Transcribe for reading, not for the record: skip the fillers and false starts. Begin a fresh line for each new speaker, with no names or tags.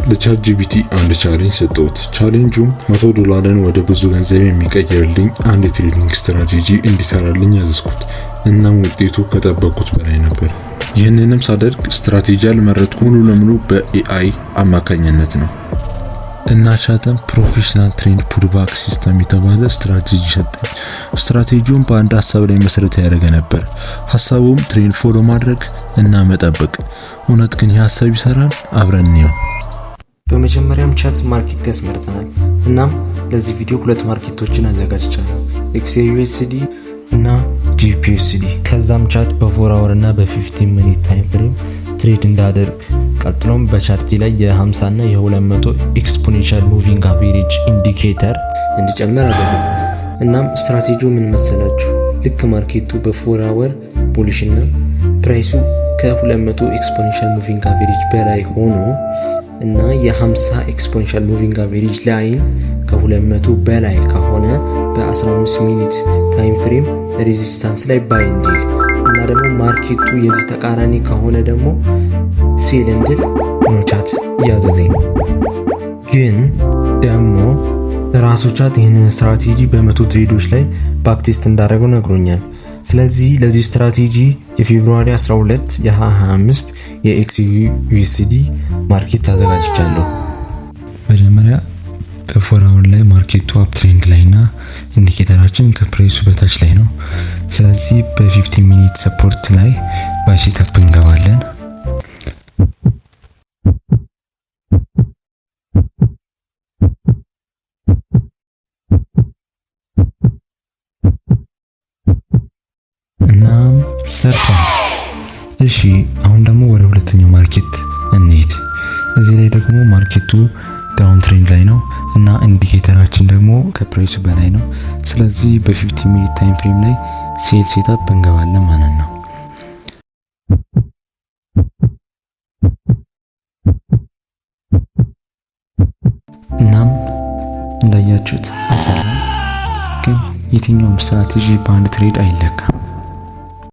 ለ ChatGPT አንድ challenge ሰጠሁት። Challenge ኡም 100 ዶላርን ወደ ብዙ ገንዘብ የሚቀይርልኝ አንድ የ trading strategy እንዲሰራልኝ ያዘዝኩት። እናም ውጤቱ ከጠበቅኩት በላይ ነበር። ይህንንም ሳደርግ ስትራቴጂ አልመረጥኩም፣ ሙሉ ለሙሉ በ AI አማካኝነት ነው። እና chat ም professional trend pullback system የተባለ ስትራቴጂ ሰጠኝ። ስትራቴጂውን በአንድ ሀሳብ ላይ መሰረት ያደረገ ነበር። ሀሳቡም trend follow ማድረግ እና መጠበቅ። እውነት ግን ይህ ሀሳብ ይሰራል? አብረን እንየው።
በመጀመሪያም chat market ያስመርጠናል። እናም ለዚህ ቪዲዮ ሁለት market ኦችን አዘጋጅቻለሁ፣ XAUUSD እና GBPUSD። ከዛም chat በ 4 hour እና በ15 minute time frame trade እንዳደርግ፣ ቀጥሎም በ chart ኤ ላይ የ50 እና የ200 exponential moving average indicator እንዲጨምር አዘዘኝ። እናም ስትራቴጂው ምን መሰላችሁ? ልክ market ኡ በ 4 hour bullish እና price ኡ ከ200 exponential moving average በላይ ሆኖ እና የ50 exponential moving average line ከ200 በላይ ከሆነ በ15 minute time frame resistance ላይ buy እንዲል እና ደግሞ market ኡ የዚህ ተቃራኒ ከሆነ ደግሞ sell እንድል ነው chat እያዘዘኝ። ግን ደግሞ ራሱ chat ይህንን ስትራቴጂ በ100 trade ኦች ላይ backtest እንዳደረገው ነግሮኛል። ስለዚህ ለዚህ ስትራቴጂ የ February 12 የ2025 የ XAUUSD market አዘጋጅቻለሁ።
መጀመሪያ በ 4 hour ላይ market ኡ uptrend ላይ እና indicator ኣችን ከ price ኡ በታች ላይ ነው። ስለዚህ በ15 minute support ላይ buy setup እንገባለን። እናም ሰርቷል። እሺ፣ አሁን ደግሞ ወደ ሁለተኛው market እንሂድ። እዚህ ላይ ደግሞ market ኡ downtrend ላይ ነው እና indicator ኣችን ደግሞ ከ price ኡ በላይ ነው። ስለዚህ በ15 minute time frame ላይ sell setup እንገባለን ማለት ነው። እናም እንዳያችሁት አልሰራም። ግን የትኛውም ስትራቴጂ በአንድ trade አይለካም።